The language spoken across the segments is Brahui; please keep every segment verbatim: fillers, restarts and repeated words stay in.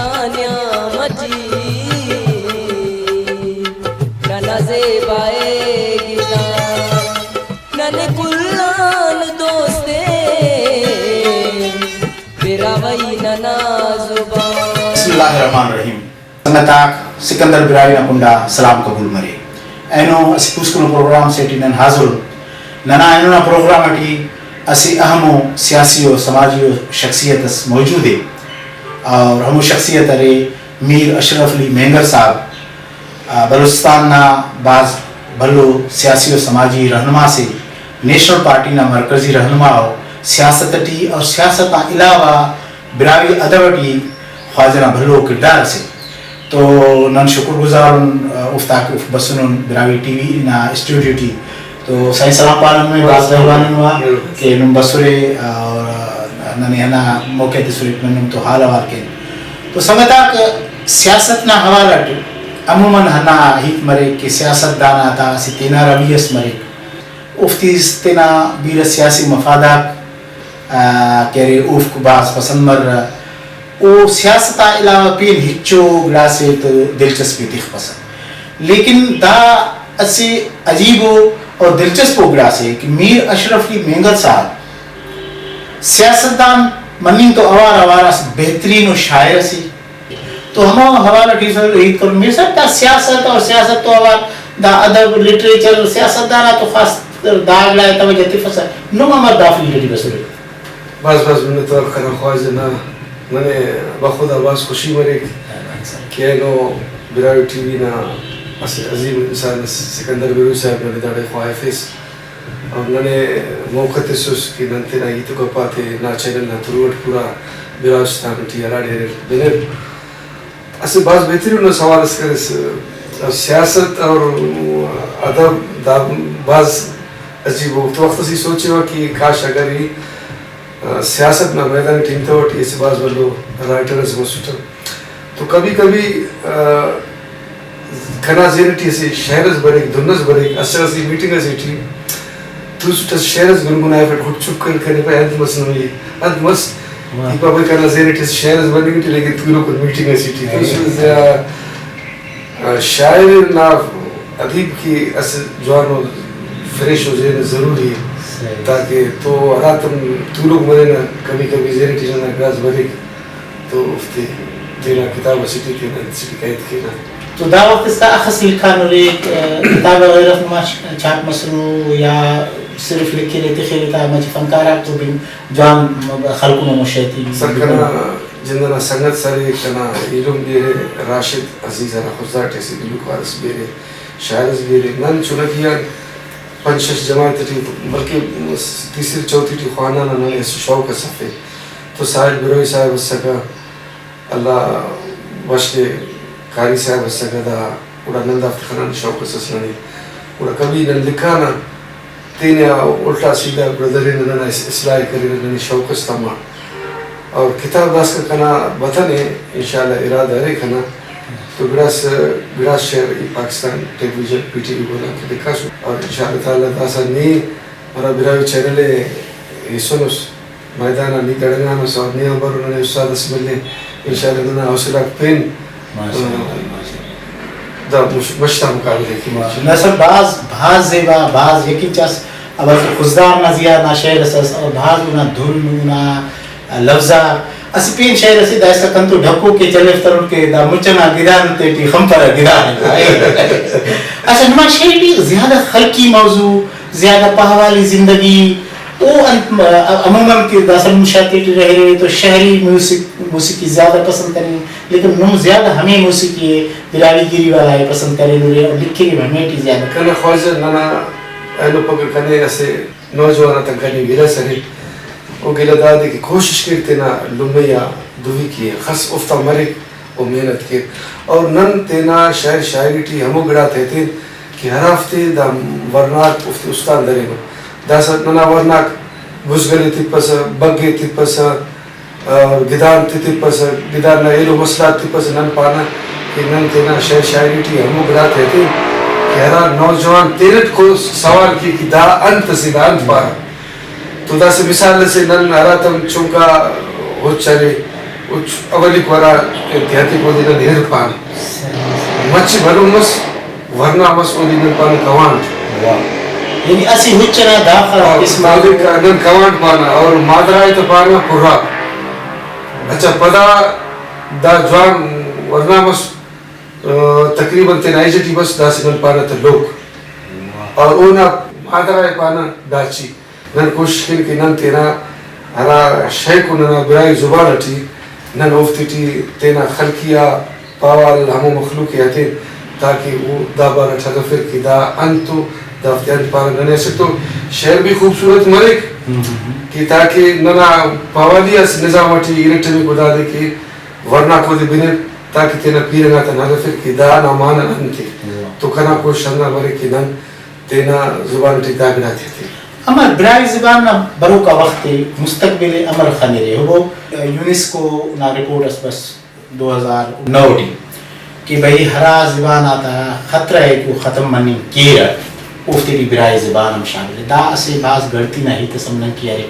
نعمتی ننا زیبائے گدان، ننے کلان دوستے براہوئی ننا زبان۔ بسم اللہ الرحمن الرحیم۔ سنگت آک، سکندر براہوئی نا کنڈا سلام قبول مرے۔ اینو اسہ پوسکنو پروگرام سے ٹی نن حاضر ان۔ ننا اینو نا پروگرام اٹی اسہ اہم ءُ سیاسی ءُ سماجی ءُ شخصیت اس موجود ءِ، اور ہمو شخصیت ارے میر اشرف علی مینگر صاحب۔ آ، بلوچستان نا بھاز بھلو سیاسی ءُ سماجی رہنما سے، نیشنل پارٹی نا مرکزی رہنما ءُ سیاست اٹی اور سیاست آن علاوہ براہوئی ادب اٹی خواجہ نا بھلو کڑدار اسے۔ تو نن شکر گزار ان، آ، اوفتاک اوفک بسنن براہوئی ٹی وی نا اسٹوڈیو ٹی۔ تو سائیں سلام پانہ نمے، بھاز مہربانی نما کہ نم بسرے اور ننے ہندا موقع تسرے کہ نن نم تو حال احوال کین۔ تو سنگتاک، سیاست نا حوالہ اٹ عموماً ہندا ہیت مریک کہ سیاست دان آتا اسہ تینا رویہ اس مریک، اوفتے تینا بیرہ سیاسی مفاداک آ، کہ ارے اوفک بھاز پسند مریرہ۔ او سیاست آ علاوہ پین ہچو گڑاسے تو دلچسپی تخپسہ۔ لیکن دا اسہ عجیب و اور دلچسپ و گڑاسے کہ میر اشرف علی مینگل صاحب سیاستدان مننگ تو اوار اوار اسہ بہترین و شاعر اسے۔ تو ہمو حوالہ ٹی سر ہیت کرون میر صاحب، دا سیاست اور سیاست تو اوار دا ادب، لٹریچر، سیاستدان آتو خاص کر دا گڑا توجہ تفسہ، نم امر دا فیلڈ ٹی بسرے؟ بھاز بھاز منت وار کنا خواجہ نا، ننے بخدا بھاز خوشی مریک کہ اینو براہوئی ٹی وی نا اسہ عظیم انسان اس سکندر براہوئی صاحب ننے داڑے خواہفیس اور ننے موقع تسس کہ نن تینا ہیت و گپاتے نا چینل نا تھرو اٹ پورا بلوچستان ٹی ہراڑے اریر بنیر۔ اسہ بھاز بہترین نا سوال اس کریس۔ سیاست اور ادب دا بھاز عجیب ءُ۔ وخت وخت اس ای سوچے وا کہ کاش اگر ای، آ، سیاست نا میدان ٹی ہنتوٹ، ای اسہ بھاز بھلو رائٹر اس مسٹ۔ تو کبھی کبھی، آ، کنا ذہن ٹی اسہ شعر اس بریک، دھن اس بریک، اسہ اسہ میٹنگ اسے ٹی توسٹ اس شعر اس گنگنائفٹ، گڈ چپ کر کنے پائے انت مس نمے، انت مس۔ واہ۔ ای پاوہ بھئی کنا ذہن ٹی اسہ شعر اس بننگ ٹی، لیکن تولوک میٹنگ اسے ٹی۔ تو صحیح۔ اس وجہ سے، آ، آ، شاعر نا، ادیب کہ اسہ جوانو فریش و ذہن ضروری ءِ۔ صحیح۔ تاکہ تو ہراتم تولوک مرینہ، کبھی کبھی ذہن ٹی ننا گڑاس بریک۔ تو اوفتے تینا کتاب اسے ٹی تینا انت سے ٹی قید کینہ۔ تو دا وخت اسکا اخس لکھانورے، آ، کتاب وغیرہ نما چ-، چھاپ مسنو یا صرف لکھرے تخرے تا مچہ فنکار آک تو بن جوان خلکونو مشے ٹی؟ سر، کنا جند ئنا سنگت سرے، کنا ایلم بیرے، راشد عزیز ہرا خضدار ٹی اسہ گلوکار اس بیرے، شاعر اس بیرے۔ نن چنکی آن پنچ شش جماعت ٹی، بلکہ تیسری چوتھی ٹی خوانانا، ننے اسہ شوق اس افے۔ تو ساحل بروہی صاحب اسکہ، اللہ بخش کے قاری صاحب اسکہ دا، گڑا نن دافتے خنان شوق اس اس ننے۔ گڑا کبھی نن لکھانہ، تینے آ الٹا سیدھا گڑا درینہ، ننا اس-، اصلاح ءِ کرینہ، ننے شوق اس تما۔ اور کتاب داسکان کنا بتنے، انشاءاللہ ارادہ ارے کنا۔ تو گڑاس، گڑاس شعر ای Pakistan television, P T V Bolan کہ لکھاسن۔ اور انشاءاللہ تعالیٰ داسہ نی ہرا براہوئی چینل ءِ ایسونس، میدان آ نی دڑنگانس اور نی آن بارو ننے استاد اس ملے، انشاءاللہ ننا حوصلہ آک پین، ماشاءاللہ، آ، ماشاءاللہ۔ دا مش-، مش تا مقابلہ ءِ کیک۔ ماشاءاللہ۔ نہ سر، بھاز، بھاز زیبا، بھاز یقین چاس، ابا خضدار نا زیہا نا شعر اس ئس اور بھاز اونا دھن، اونا لوزہ، اسہ پین شعر اسے، دائسکا کنتو ڈھکو کہ چلیفترون کہ دا مچ ئنا گدان تیٹی خنپرہ گدان۔ اچھا، نما شعر ٹی زیادہ خلقی موضوع، زیادہ پہوالی زندگی، او انت م-، عموماً کہ داسہ نم شارتے ٹی رہرے تو شہری میوزک، موسیقی زیادہ پسند کرینے، لیکن نم زیادہ ہمے موسیقی ءِ براہوئی گیری والا ءِ پسند کرینورے اور لکھینگ ہمے ٹی زیادہ۔ کنا خواجہ ننا اینو پگہ کنے اسہ نوجوان آتیان کنے گلہ اس ارے۔ او گلہ دادے کہ کوشش کیر تینا لمئی آ دوی کیہہ، خس اوفتا مریک، او محنت کیر۔ اور نن تینا شاعر شاعری ٹی ہمو گڑاتے ہتین کہ ہرافتے دا ورناک اوفتے استان دریبہ۔ داسہ ننا ورناک بزگل ءِ تپسہ، بگ ءِ تپسہ، اور گدان تے تپسہ، گدان نا ایلو مسئلہ آک تپسہ، نن پانہ کہ نن تینا شعر شاعری ٹی ہمو گڑاتے ہتین کہ ہرا نوجوان تینٹ کو سوال کیک کہ دا انت اسے، دا انت پارہ۔ تو داسہ مثال اسے، نن ہراتم چنکا ہچ ارے، اولیکو ہرا دیہاتیک اودے نن ہر پانہ، مچہ بھلن مس، ورنا مس، اودے نن پانہ کوانٹ۔ واہ۔ یعنی اسہ ہچ ئنا داخہ اور قسم آ۔ نن کوانٹ پانہ اور مادرا ءِ تہ پانہ پرا۔ اچھا، پدا دا جوان ورنا مس، آ، تقریباً تینا ایج ٹی بس، داسہ نن پانہ تہ لوک۔ اور اونا مادرا ءِ پانہ ڈاچی۔ نن کوشش کین کہ نن تینا ہرا شیکو ننا براہوئی زبان اٹی، نن اوفتے ٹی تینا خلقی آ پاوال ہمو مخلوق ءِ ہتین، تاکہ او دا بارہ اٹ ہرفر کہ دا انت ءُ، دافتے انت پارہ۔ ننے اسٹ تو شعر بھی خوبصورت مریک ہم ہم ہم۔ کہ تاکہ ننا پاوالی اس نظام اٹی ارٹمیکو دادے کہ ورناک اودے بنر، تاکہ تینا پیرنگاتان ہرفر کہ دا نا معنی انت ءِ۔ واہ۔ تو کنا کوشش ہندا مریک کہ نن تینا زبان ٹی دا گڑاتے ہتین۔ امر براہوئی زبان نا بروکا وخت ءِ، مستقبل ءِ امر خنرے؟ ہمو یونیسکو نا رپورٹ اس بس دو ہزار نو ٹی کہ بھئی ہرا زبان آتا خطرہ ءِ کہ او ختم مننگ کیرہ، اوفتے ٹی براہوئی زبان ہم شامل ءِ۔ دا اسہ بھاز گڑتی نا ہیت اس ہم ننکہ ارے۔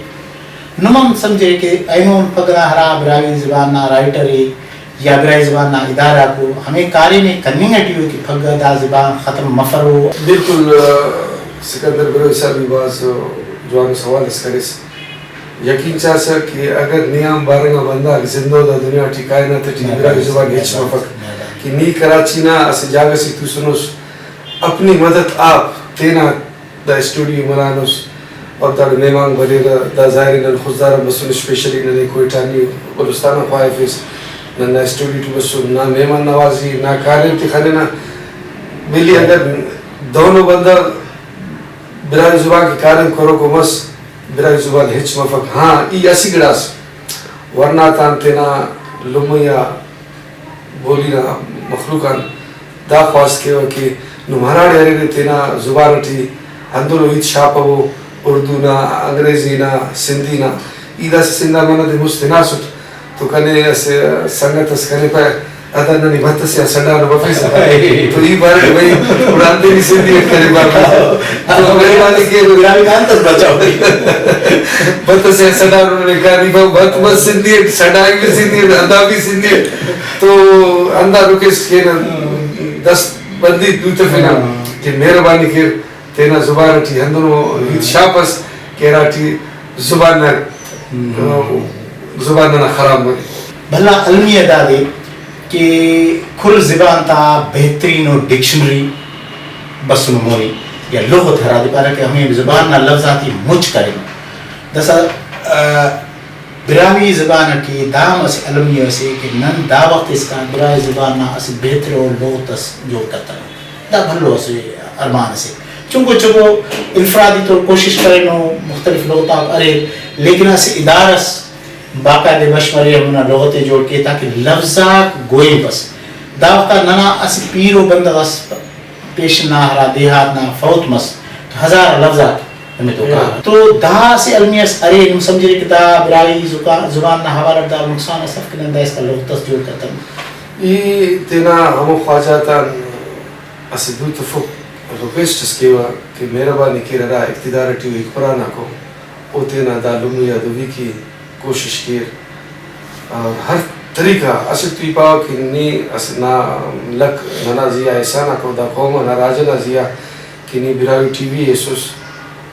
نم ہم سمجھرے کہ اینو ہم پگہ نا ہرا براہوئی زبان نا رائٹر ءِ یا براہوئی زبان نا ادارہ غاکو ہمے کاریم ءِ کننگ ٹی ءُ کہ پگہ دا زبان ختم مفرو۔ بالکل، آ، سکندر بروہی صاحب ای بھاز جوانو سوال اس کریس۔ یقین چاسہ کہ اگر نی آنبار انگا بندغ زندہ ءُ دا دنیا ٹی، کائنات ٹی، براہوئی زبان ہچ مفک کہ نی کراچی نا اسہ جاگہ سے توسنس، اپنی مدد آپ تینا دا اسٹوڈیو مرانس اور داڑے مہمان بریرہ، دا ظاہر ءِ نن خضدار ہم بسن، اسپیشلی ننے کوئٹہ نی بلوچستان آن خواہفیس، ننا اسٹوڈیو ٹی بسن، نا مہمان نوازی، نا کاریم تے خننہ، ملی اگر دہنو بندغ براہوئی زبان کہ کاریم کروکو مس، براہوئی زبان ہچ مفک۔ ہاں، ای اسہ گڑاس ورناتان تینا لمئی آ بولی نا مخلوق آن دا خواست کیوہ کہ نم ہراڑے ارے تینا زبان ٹی ہندنو ہیت شاپبو، اردو نا، انگریزی نا، سندھی نا۔ ای داسہ سندھ آن منہ دے مست ہناسٹ تو کنے اسہ سنگت اس کنے پائے، ادا ننے بھت اسے آ سڈانو بفیسہ۔ تو ای پارے بھئی، گڑا اندے بھی سندھی اٹ کنے پارے۔ تو مہربانی کیرہ۔ گڑا بھی کان تس بچاؤ۔ بھت اسے آ سڈانو ننے کاری پاو، بھت بس سندھی اٹ، سڈائی بھی سندھی اٹ، ادا بھی سندھی اٹ۔ تو ہندا ریکویسٹ کینہ، دست بندی دو تفنہ ہاں۔ کہ مہربانی کیر تینا زبان ٹی ہندنو ہیت شاپس کہ ہراٹی زبان نا، ہم۔ زبان ننا خراب مرے۔ بھلا المیہ دادے کہ کل زبان تا بہترین و ڈکشنری بسنو مونی یا لغت ہرادے پارہ کہ ہمے زبان نا لوظاتی مچ کرینو۔ داسہ، آ، براہوئی زبان اٹی دا ہم اسہ المیہ اسے کہ نن دا وخت اسکان براہوئی زبان نا اسہ بہترین لغت اس جوڑ کتنو۔ دا بھلو اسہ ارمان اسے۔ چنکو چنکو انفرادی طور کوشش کرینو، مختلف لغت آک اریر، لیکن اسہ ادارہ اس باقاعدہ بش مرے، ہمونا لغت ءِ جوڑ کے تاکہ لوظ آک گوئنپس۔ دا وخت آ ننا اسہ پیرو بندغ اس پیشن نا ہرا دیہات نا فوت مس تو ہزار لوظ آک نمے تو کارہ۔ تو دا اسہ المی اس ارے، نم سمجھرے کہ دا براہوئی زکا-، زبان نا حوالہ اٹ دا نقصان اس اف کہ نن دائسکا لغت اس جوڑ کتنہ۔ ای تینا ہمو خواجہ آتان اسہ دو تفک ریکویسٹ اس کیوہ کہ مہربانی کیر ہرا اقتدار ٹی ءُ حکمران آکو، او تینا دا لمئی آ دوی کے کوشش کیر اور ہر طریقہ اسٹ تو ای پاوہ کہ نی اسہ نا لکھ ننا زیہا احسان آکو دا قوم انا راج انا زیہا کہ نی براہوئی ٹی وی ایسس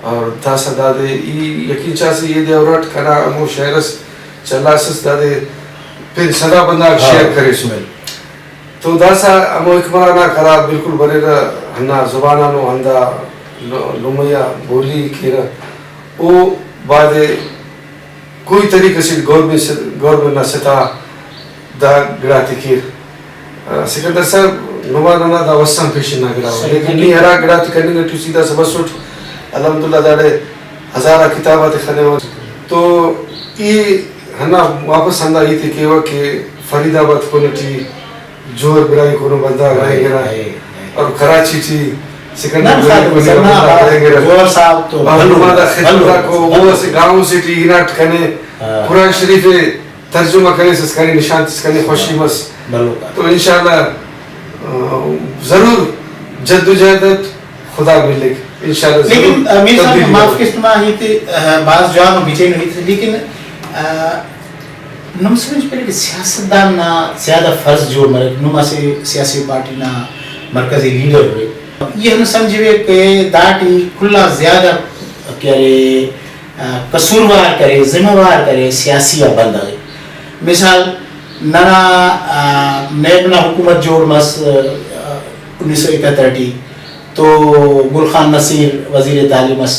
اور داسہ دادے ای یقین چاسہ ای دے اوراٹ کنا ہمو شعر اس چلاسس دادے پین سدا بندغ آک ہاں۔ شیئر کریسن۔ تو داسہ ہمو حکمران آک ہرا بالکل بریرہ ہندا زبان آنو ہندا ل-، لمئی آ بولی کیرہ او بادے کوئی طریقہ سے گورنمنٹ سے، گورنمنٹ نا ستا دا گڑاتے کیر۔ آ، سکندر صاحب، نما ننا دا وسان پیشن نا گڑا ءُ، صحیح۔ لیکن نی ہرا گڑاتے کننگ ٹی سیدھا سا بسٹ، الحمدللہ داڑے ہزارہ کتاب آتے خنیوہ۔ تو ای ہندا واپس ہندا ہیتے کیوہ کہ فرید آباد کن ٹی جوہر براہوئی کونو بندغ رہینگرہ، اے، اے، اے۔ اور کراچی ٹی سکندر نن براہوئی خاطر کونو سرنا بندغ رہینگرہ۔ جوہر صاحب تو اور بھلو، نما دا خدمت بھلو، آکو، او بھلو۔ اسہ گاؤں سے ٹی ہناٹ کنے ہاں۔ قرآن شریف ءِ ترجمہ کریسس، کنے نشان تس، کنے خوشی مس۔ بھلو۔ تو انشاءاللہ، آ، ضرور جدوجہد اٹ خدا ملک، انشاءاللہ ضرور لیکن، آ، میر صاحب، تبدیلی معاف مرو۔ کیس نما ہیت، آ، بھاز جوان و گچین و ہیت، لیکن، آ، نم سمجھ پرے کہ سیاستدان نا زیادہ فرض جوڑ مریک، نم اسہ سیاسی پارٹی نا مرکزی لیڈر ارے، ای ہندن سمجھوے کہ داٹی کل آن زیادہ کہ ارے، آ، قصوروار کرے، ذمہ وار کرے سیاسی آ بندغ ءِ۔ مثال، ننا، آ، نیب نا حکومت جوڑ مس، آ، انیس سو اکہتر ٹی، تو گل خان نصیر وزیر تعلیم اس،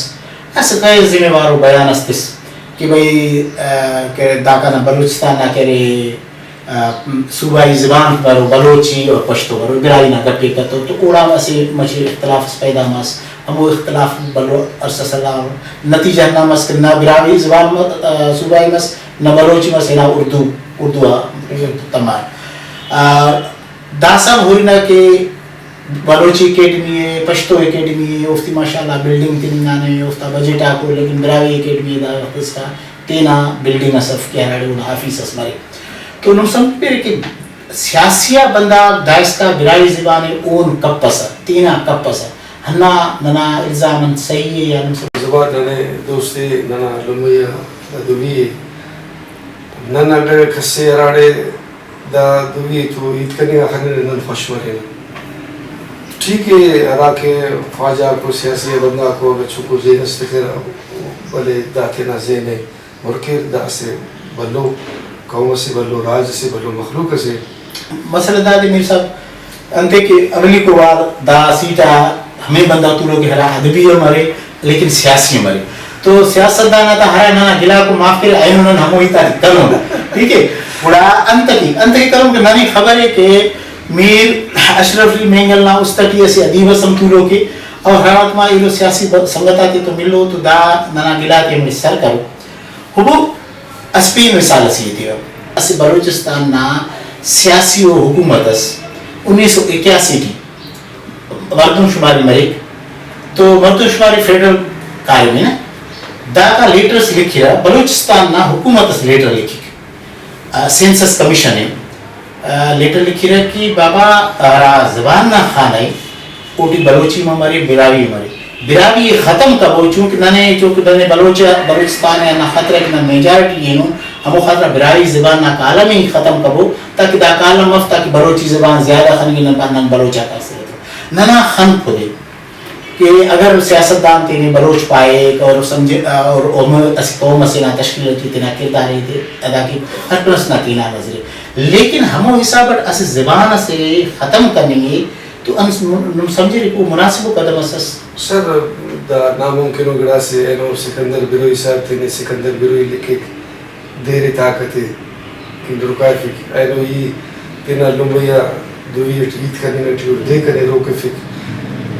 اسہ غیر ذمہ وارو بیان اس تس کہ بھئی، آ، کہ داکان بلوچستان نا کہ ارے، آ، صوبائی زبان مرو، بلوچی اور پشتو مرو، براہوئی نا گپ ءِ کتو، تو اوڑان اسہ مچہ اختلاف اس پیدا مس۔ ہمو اختلاف بھلو عرصہ سلار، نتیجہ ہندا مس کہ نہ براہوئی زبان م-، آ، صوبائی مس، نہ بلوچی مس، ہنا اردو، اردو آ تمار۔ آ، داسہ ہم ہُرنہ کہ بلوچی اکیڈمی ءِ، پشتو اکیڈمی ءِ، اوفتے ماشاءاللہ بلڈنگ تننگانے، اوفتا بجٹ آکو، لیکن براہوئی اکیڈمی ءِ دا وخت اسکا تینا بلڈنگ اس اف کہ ہراڑے اونا آفیس اس مرے۔ تو نم سمجھپیرے کہ سیاسی آ بندغ دائسکا براہوئی زبان ءِ اون کپسہ، تینا کپسہ، ہندا ننا الزام انت صحیح ءِ یا نم سمجھ؟ زبان ننے دوست ءِ، ننا لمئی آ دوی ءِ۔ نن اگہ کسے ہراڑے دا دوی تو ہیت کننگ آ خننہ، نن خوش مرینہ۔ ٹھیک ءِ، ہراکہ خواجہ آکو، سیاسی بندغ آکو اگہ چنکو ذہن اس تخرہ، ولے دا تینا ذہن ءِ مر کیر، دا اسہ بھلو قوم اسے، بھلو راج اسے، بھلو مخلوق اسے۔ مسئلہ دادے میر صاحب، انتئے کہ اولیکو وار دا سیٹ آ ہمے بندغ تولوک کہ ہرا ادبی ہم ارے، لیکن سیاسی ہم ارے۔ تو سیاستدان آتا ہرا ننا گلاکو معاف کرے، اینو نن ہمو ہیت آتے کرون۔ ٹھیک ءِ؟ گڑا انت کہ، انت کہ کرون کہ ننے خبر ءِ کہ میر اشرف علی مینگل نا است ٹی اسہ ادیب اس ہم تولوک ءِ، اور ہرا وخت ما ایلو سیاسی ب-، سنگت آتے تو ملو تو دا ننا گلا تے ہمے سر کرو۔ ہبو اسہ پین مثال اسے ایتیوہ۔ اسہ بلوچستان نا سیاسی و حکومت اس انیس سو اکیاسی ٹی مردم شماری مریک، تو مردم شماری فیڈرل کاریم ءِ نا، داکا لیٹرس لکھرہ، بلوچستان نا حکومت اس لیٹر لکھک، آ، سینسس کمیشن ءِ، آ، لیٹر لکھرہ کہ بابا، ہرا زبان نا خانہ ءِ، اوٹی بلوچی ہم ارے، براہوئی ہم ارے۔ براہوئی ءِ ختم کبو، چونکہ ننے، چونکہ ننے بلوچ، بلوچستان ءِ ہندا خطرہ کہ نن میجارٹی ہینن، ہمو خاطران براہوئی زبان نا کالم ءِ ختم کبو، تاکہ دا کالم اف، تاکہ بلوچی زبان زیادہ خننگ، نن پان نن بلوچ آک اسہ ءِ۔ ننا خن پدے کہ اگر سیاستدان تینے بلوچ پائک اور سمجھ-، اور ہمو اسہ قوم اسے نا تشکیل ٹی تینا کردار ءِ ادا کیک، ہر کس نا تینا نظر ءِ، لیکن ہمو حساب اٹ اسہ زبان اسے ختم کننگ ءِ، تو انت نم سمجھرے کہ او مناسب ءُ قدم اس ئس؟ سر، دا ناممکن ءُ گڑاسے۔ اینو سکندر بروئی صاحب تینے سکندر بروئی لکھک، دیر طاقت ءِ کنڈ رکائفک۔ اینو ای تینا لمئی آ دوی اٹ ہیت کننگ ٹی اوڑدے کنے روکفک۔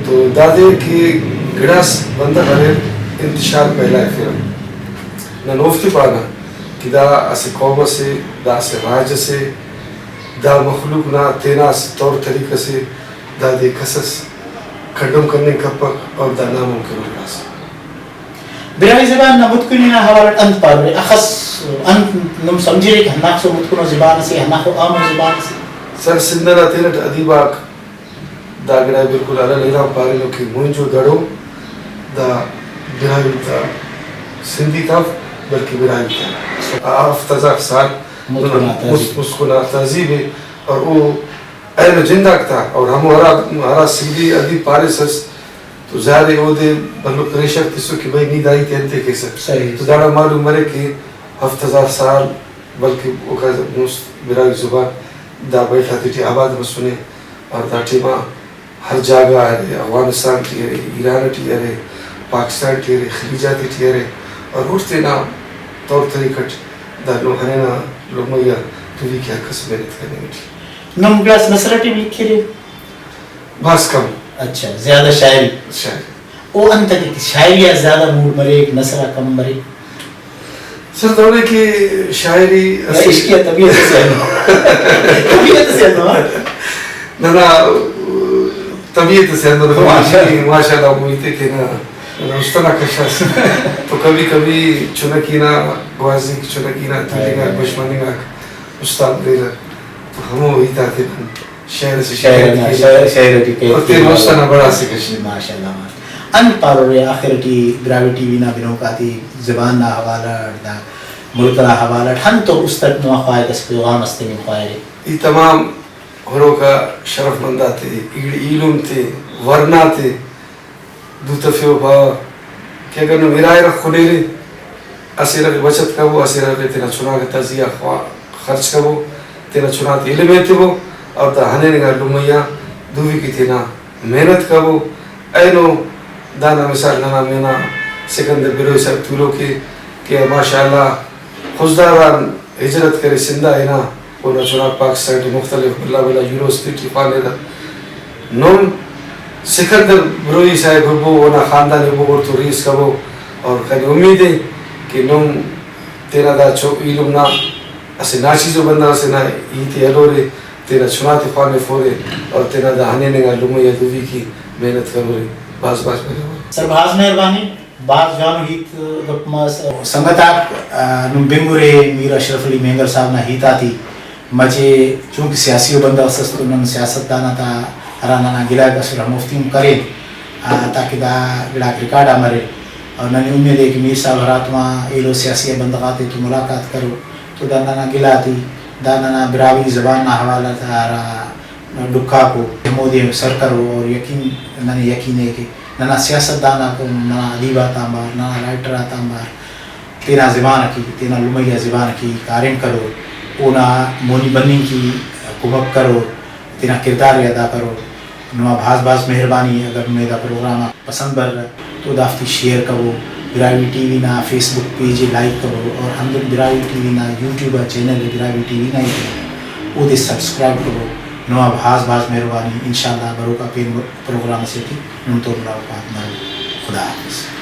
تو دادے کہ گڑاس بندغ اریر انتشار پھیلائفرہ۔ نن اوفتے پانہ کہ دا اسہ قوم اسے، دا اسہ راج اسے، دا مخلوق نا تینا اسہ طور طریقہ سے، دادے کسس کنڈم کننگ کپک اور دا ناممکن ءُ گڑاسے۔ براہوئی زبان نا متکنی نا حوالہ اٹ انت پارورے؟ اخس انت نم سمجھرے کہ ہنداخسو متکنو زبان اسے، ہنداخو اہمو زبان اسے؟ سر، سندھ ئنا تینٹ ادیب آک دا گڑا ءِ بالکل الل اعلان پارینو کہ مونجو دڑو دا براہوئی تا سندھی تا اف، بلکہ براہوئی تا ہفت ہزار سال متکن آ تہذیب۔ مست-، متکن آ تہذیب ءِ۔ اور او اینو جند آک تا، اور ہمو ہرا، ہرا سندھی ادیب پاریسس تو ظاہر ءِ اودے بھلو پریشر تسر کہ بھئی نی دا ہیت ءِ انتے کیسہ۔ صحیح۔ تو داڑان معلوم مریک کہ ہفت ہزار سال بلکہ اوکا مست براہوئی زبان دا بیلہ غاتیٹی آباد مسنے۔ اور دا ٹائما ہر جاگہ ارے، افغانستان ٹی ارے، ایران ٹی ارے، پاکستان ٹی ارے، خلیج آتے ٹی ارے، اور اوفتے تینا طور طریقہ اٹ دا لوہ ہنینا لمئی آ توی کہ ہر کس محنت کننگ ٹی۔ نم گڑاس نثر ٹی بھی لکھرے؟ بھاز کم۔ اچھا، زیادہ شاعری؟ شاعری۔ او انت ءِ کہ شاعری آ زیادہ موڈ مریک، نثر آ کم مریک؟ سر، دہنے کہ شاعری یا اسہ عشقیہ طبیعت اسے ہندن۔ طبیعت اسے ہندن، ہاں۔ ننا طبیعت اسے ہندن۔ ماشاءاللہ۔ ماشاءاللہ، امید ءِ کہ نا، ننا است ئنا کش اس۔ تو کبھی کبھی چنکی نا گوازی، چنکی نا تولنگ آک، بش مننگ آک است آن بریرہ۔ تو ہمو ہیت آتے نن شعر اسے شاعر نا، شاعر، شاعر ٹی کیف اور تینا است ئنا بڑا سے کشے۔ ماشاءاللہ، ماشاءاللہ۔ انت پارورے آخر ٹی براہوئی ٹی وی نا بنوک آتے زبان نا حوالہ اٹ دا ملک نا حوالہ اٹ ہنتو است اٹ نما خواہک اسہ پیغام اس تننگ خواہرے؟ ای تمام ہروکا شرف مند آتے، ایڑ-، ایلم تے، ورنا تے دو تفیو پاوہ کہ اگر نم ارا ارغ خلیرے، اسہ ارغ بچت کبو، اسہ ارغ تینا چناک تا زیہا خوا-، خرچ کبو، تینا چنا تے علم ایتبو اور دا ہنینگا لمئی آ دوی کہ تینا محنت کبو۔ اینو دانا مثال ننا مینا سکندر بلوچ صاحب تولوک ءِ کہ ماشاء اللہ خضدار آن ہجرت کرے سندھ آ ہنا، اونا چناک پاکستان ٹی مختلف بھلا بھلا یونیورسٹی ٹی خوانرہ۔ نم سکندر بلوچ صاحب ہبو، اونا خاندان ہبو، اوڑتون ریس کبو اور کنے امید ءِ کہ نم تینا دا چو-، ایلم نا اسہ ناچیزو بندغ ئسے نا ہیت ءِ ہلورے، تینا چنا تے خوانفورے اور تینا دا ہنیننگ آ لمئی آ دوی کہ محنت کرورے۔ بھاز بھاز مہربانی۔ سر، بھاز مہربانی، بھاز جوانو ہیت گپ مس۔ سنگت آک، آ، نم بنگرے میر اشرف علی مینگل صاحب نا ہیت آتے۔ مچے چونکہ سیاسی ءُ بندغ اس ئس تو نن سیاست دان آتا ہرا ننا گلہ ئس ہرا ہموفتے ہم کرین، آ، تاکہ دا گڑاک ریکارڈ آ مریر۔ اور ننے امید ءِ کہ میر صاحب ہراتما ایلو سیاسی آ بندغ آتے تو ملاقات کرو تو دا ننا گلہ آتے، دا ننا براہوئی زبان نا حوالہ تا ہرا ڈکھاکو ہمودے سر کرو۔ اور یقین، ننے یقین ءِ کہ ننا سیاست دان آک ہم، ننا ادیب آتا آنبار، ننا رائٹر آتا آنبار تینا زبان اکن، تینا لمئی آ زبان اکن کاریم کرور، اونا مونی بننگ کن کمک کرور، تینا کردار ءِ ادا کرور۔ نما بھاز بھاز مہربانی۔ اگر نمے دا پروگرام آک پسند بر تو دافتے شیئر کبو، براہوئی ٹی وی نا فیس بک پیج ءِ لائک کبو اور ہندن براہوئی ٹی وی نا یوٹیوب آ چینل ءِ براہوئی ٹی وی نا ہی اودے سبسکرائب کبو۔ نما بھاز بھاز مہربانی۔ انشاءاللہ بروکا پین پروگرام اسے ٹی نم تو ملاقات مرو۔ خدا حافظ۔